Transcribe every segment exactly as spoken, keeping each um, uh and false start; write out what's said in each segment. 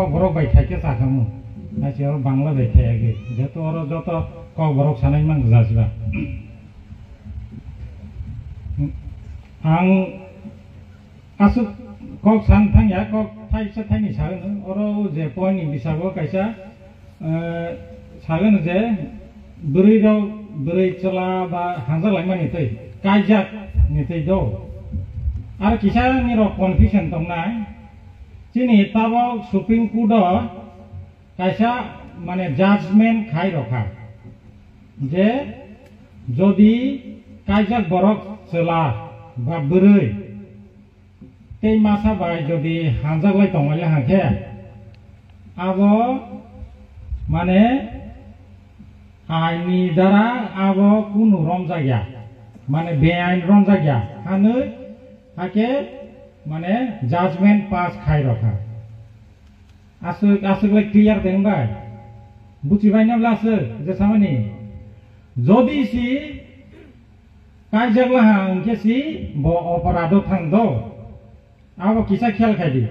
Kokborok bai khai khe chakhamu. Hai se oro Bangla bai khai age. Jehetu oro joto Kokborok sanai man gwja siba. Ang aswk kok san thangya, kok thaisa thaini sagwno. Oro je point ni bisago kaisa, eh, sagwno je bwrwi rok, bwrwi chwla ba hanjak laimani twi, kaijak ni twi do. Aro kisa ni rok confusion tongnai. Chini tabok Supreme Court o kaisa, mane, judgment khai rokha je jodi kaijak borok chwla ba bwrwi tei masa bai jodi hanjak lai tongmani hangkhe abo, mane, ain ni dara abo kunu romjakya, mane, beain romjakya hanwi hakhe, mane, judgment pass khai rokha. Aswk, aswk lai clear de wngbai? Buchibai na bla aswk je samani? Jodi si kaijak laha hwnkhe si bo oporado thang do. Abo kisa khel khai di.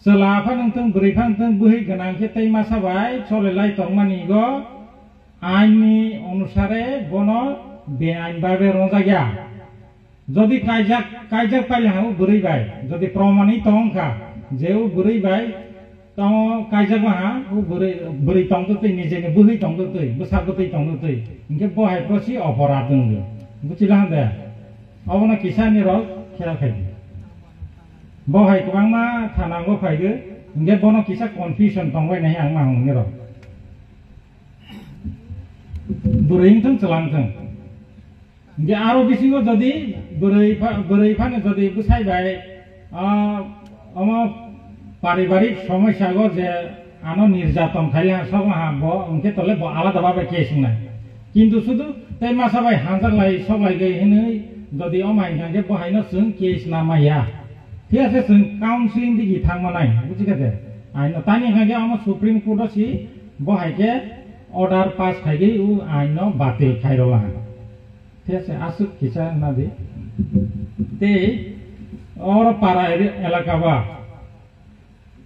Chwla pha nung thung, bwrwi pha nung thung, bwhwi gwnang khe tei masa bai chole lai tongmani go ain ni onusare bono beain babe rongjak ya. Jodi kaijak, kaijak paile ha o bwrwi bai, jodi promanwi tong kha je o bwrwi bai tamo kaijak ma ha, o bwrwi, bwrwi tong twi, nijeni bwhwi tong twi, bwsa bwtwi tong twi, hinkhe bo hai pho si oporad wngwi. Buchila hande? Obono kisa ni rok khel khai di. Bo hai kwbangma thana go phai gwi, hinkhe bono kisa confusion tong bai nai ang ma hwnwi rok. Bwrwi wng thung, chwla wng thung. Hinkhe aro bisingo jodi bwrwi pha-, bwrwi phano jodi bwsai bai, ah, omo paribarik somosya go je ano nirjaton khai ha, sok ha bo, hinkhe tole bo alada babe case wngnai. Kintu sudu tei masa bai hanjak lai, sok lai gwi hinwi jodi omo hai hinkhe bo haino chwng case na maya. Thik ase, chwng counseling digi thangma nai, buji kha de? Aino tani hinkhe omo Supreme Court o si bo hai khe order pass khai gwi o aino batil khai rwla. Thik ase, aswk kisa na di. Tei oro para area elaka ba,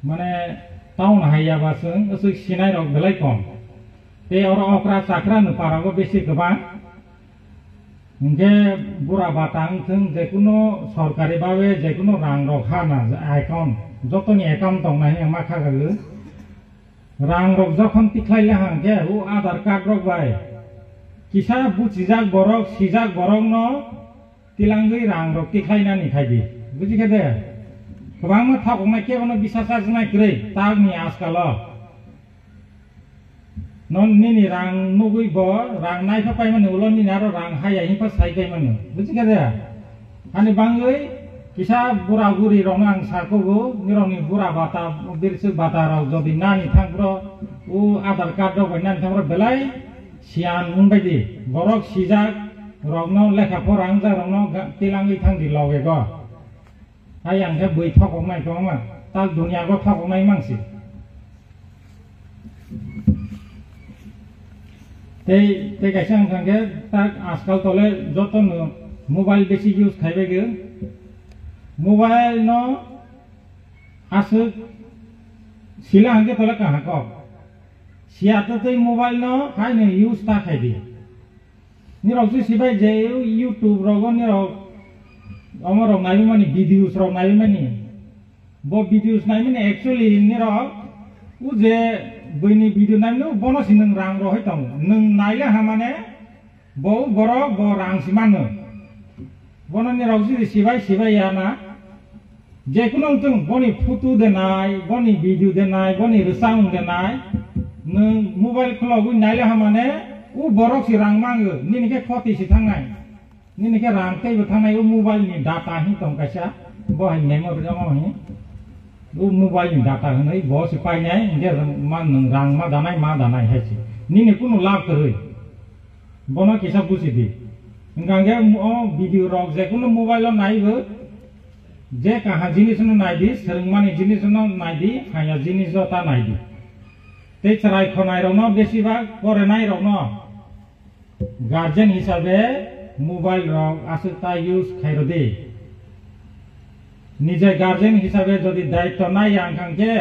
mane, town hai ya ba chwng aswk sinai rok belai kom. Tei oro okra chakra no para go besi kwbang. Hinkhe bura bata wng thung, jekunu sorkari babe jekunu rang rok ha na account, jotoni account tong nai ma kha gagwi. Rang rok jokhon tikhlai le hang khe o Aadhaar card rok bai kisa buchijak borok, sijak borok no tilangwi rang rok tikhlai nani khai di. Buji khe de? Kwbangma thokoknai kebono bisa chajnai kwrwi tak ni askal o. Non nini rang nugwi bo rang nai pha pai mani, ulo nini aro rang haya himpa sai pai mani. Buji khe de? Ani bangwi kisa bura buri rokno ang sa kugo, nirokni bura bata, birswk bata rok jodi nani thang phro, o Aadhaar card rok bai nani thang phro belai siyan wng bai di. Borok sijak rokno, lekha pora wngjak rokno ga-, tilangwi thang di loge go. Hai ang khe bui thokok nai kwbangma, tak dunia go thokok nai mangsi. Tei, tei kaisa wng thang khe tak askal tole joto no mobile besi use khai bai gwi. Mobile no aswk sila hang khe tole kaham kok. Siya to tei mobile no hai no use ta khai di. Nirok se sibai je YouTube rogo nirok omo rok naiwi mani, videos rok naiwi mani. Bo videos nai mani actually nirok u je buini video nai mani bono si nwng rang rohoi tongo. Nwng naile ha mane bo borok bo rang si mano. Bono nirok jodi sibai sibai ya na, jekunu wngthung, boni photo de nai, boni video de nai, boni rwchapmung de nai, nwng mobile khulogwi naile ha mane u borok si rang mango, nini khe khoti si thangnai. Nini khe rang teibo thangnai o mobile ni data hin tong kaisa, bo hai memory omo hin. O mobile ni data hinwi bo se painai, hinkhe rang ma, nwng rang ma danai, ma danai hai se. Nini kunu lab kwrwi. Bono kisa buji di. Hinkha hinkhe o video rok jekunu mobile o naibo, je kaha jinis no nai di, swrwngmani jinis no nai di, haya jinis o ta nai di. Tei chwrai khonai rokno, besibak porenai rokno, guardian hisabe mobile rok aswk ta use khai rw di. Nije guardian hisabe jodi daityo nai ya wngkha khe,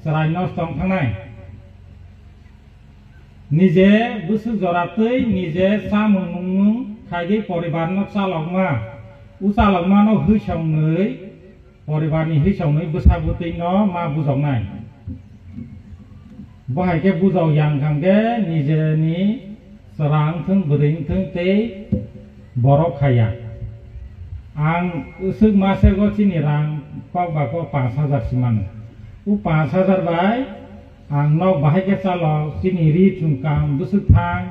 chwrai nosto wng thangnai. Nije bwswk jora twi nije chamung nungmung khaigwi poribar no chalokma, u chalokma no hwisongnwi, poribar ni hwisongnwi bwsa bwtwi no ma bujoknai. Bo hai khe bujok yang khan khe nijeni chwra wng thung, bwrwi wng thung tei borok khaya. Ang swk masego chini rang kok ba kok panch hajar si mano. U panch hajar bai ang nok bahai khe chalo, chini ri chum kam bwswk thang,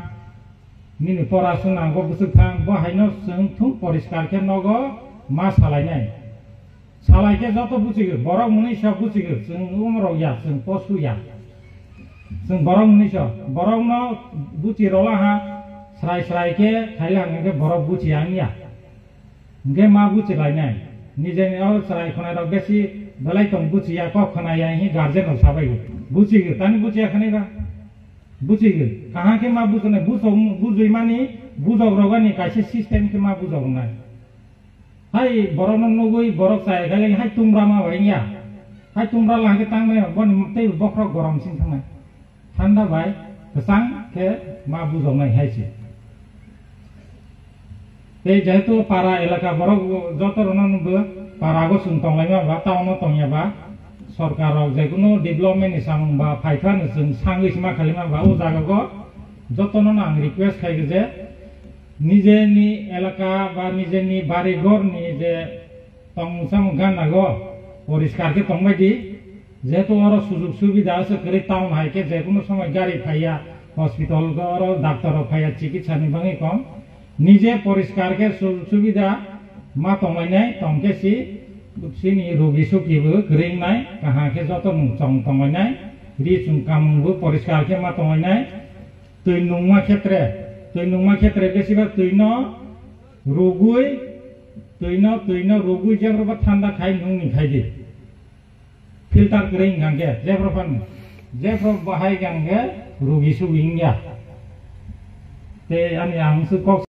nini pora swnangbo bwswk thang, bo haino chwng thung poriskar khe nogo ma salainai. Salai khe joto buchigo, borok mwnwi sok buchigo, chwng umorok ya, chwng posu ya. Chwng borok mwnwi sok, borokno buchi rola ha, srai srai khe khaila hwnkhe borok buchi ya wngya. Hwnkhe ma buchi lainai. Nijeni o chwrai khwnairok besi belai tong buchi ya, kok khwna ya hinwi guardian rok sabai. Buchigo, tani buchi ya khwnai ba? Buchigo. Kaham khe ma buchunai, buchung, bujui mani, bujok rogani kaisa system khe ma bujok wngnai. Hai borokno nugui borok chaya khe hai tumra ma bai wngya. Hai tumra lang khe tang maya boni tei bokhorok gorom sing thangnai. Thanda bai kwchang khe ma bujoknai hai se. Tei jehetu para elaka borok joto rono nugui para go chwng tonglaima ba, town o tongya ba, sorkar rok jekunu development ni samung ba phaikha no chwng sangwi sima khalima ba, o jaga go jotono no ang request khai je, nijeni elaka ba nijeni bari gorni je tongmung samung ganago poriskar khe tongbai di, jehetu oro sujug subida se kwrwi, town hai khe jekunu somoi gari phaiya, hospital go oro doctor rok phaiya, chikitsa ni bagwi kom, nije poriskar khe sujug subida ma tonglainai, tong khe si, sini rugi suki bo kwrwi wngnai, kaham khe joto nwng chong tonglainai, ri chum kamung bo poriskar khe ma tonglainai. Twi nungma khetre, twi nungma khetre besibak twi no rugui, twi no, twi no rugui jebroba thanda khai nungni khai di. Filter kwrwi hwnkha khe jebro phan, jebro bahai hwnkha khe rugi sugi wngya. Tei ani ang se kok